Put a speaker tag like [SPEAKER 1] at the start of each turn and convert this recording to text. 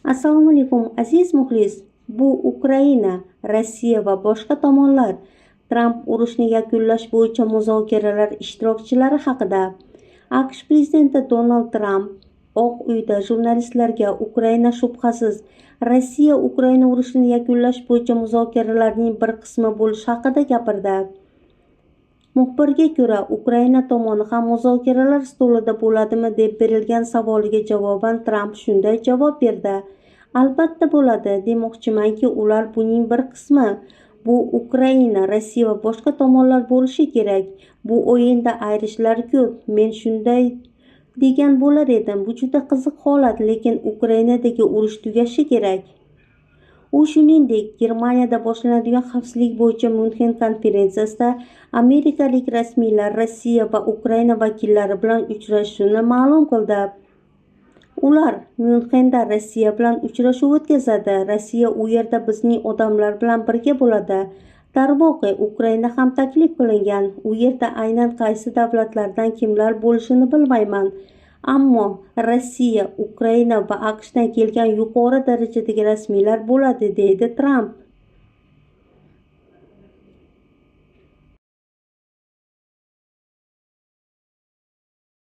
[SPEAKER 1] Assalomu alaykum, aziz muxlis. Bu Ukraina, Rossiya va boshqa tomonlar. Tramp urushni yakunlash bo'yicha muzokaralar ishtirokchilari haqida. AQSh prezidenti Donald Tramp Oq uyda jurnalistlarga Ukraina shubhasiz Rossiya-Ukraina urushini yakunlash bo'yicha muzokaralarning bir qismi bo'lishi haqida gapirdi. Muxbirga ko'ra, Ukraina tomoni ham muzokaralar stolida bo'ladimi deb berilgan savoliga javoban Tramp shunday javob berdi: "Albatta bo'ladi. Demoqchimanki, ular buning bir qismi. Bu Ukraina, Rossiya va boshqa tomonlar bo'lishi kerak. Bu o'yinda ayrishlar ko'p. Men shunday degan bo'lar edim. Bu juda qiziq holat, lekin Ukrainadagi urush tugashi kerak." U shuningdek, Germaniyada boshlanadigan xavfsizlik bo'yicha Myunxen konferensiyasida amerikalik rasmiylar Rossiya va Ukraina vakillari bilan uchrashishini ma'lum qildi. Ular Myunxenda Rossiya bilan uchrashuv o'tkazadi. Rossiya u yerda bizning odamlar bilan birga bo'ladi. Darvoqe, Ukraina ham taklif qilingan. U yerda aynan qaysi davlatlardan kimlar bo'lishini bilmayman. Ammo Rossiya, Ukraina va AQShdan kelgan yuqori darajadagi rasmiylar bo'ladi, deydi Tramp.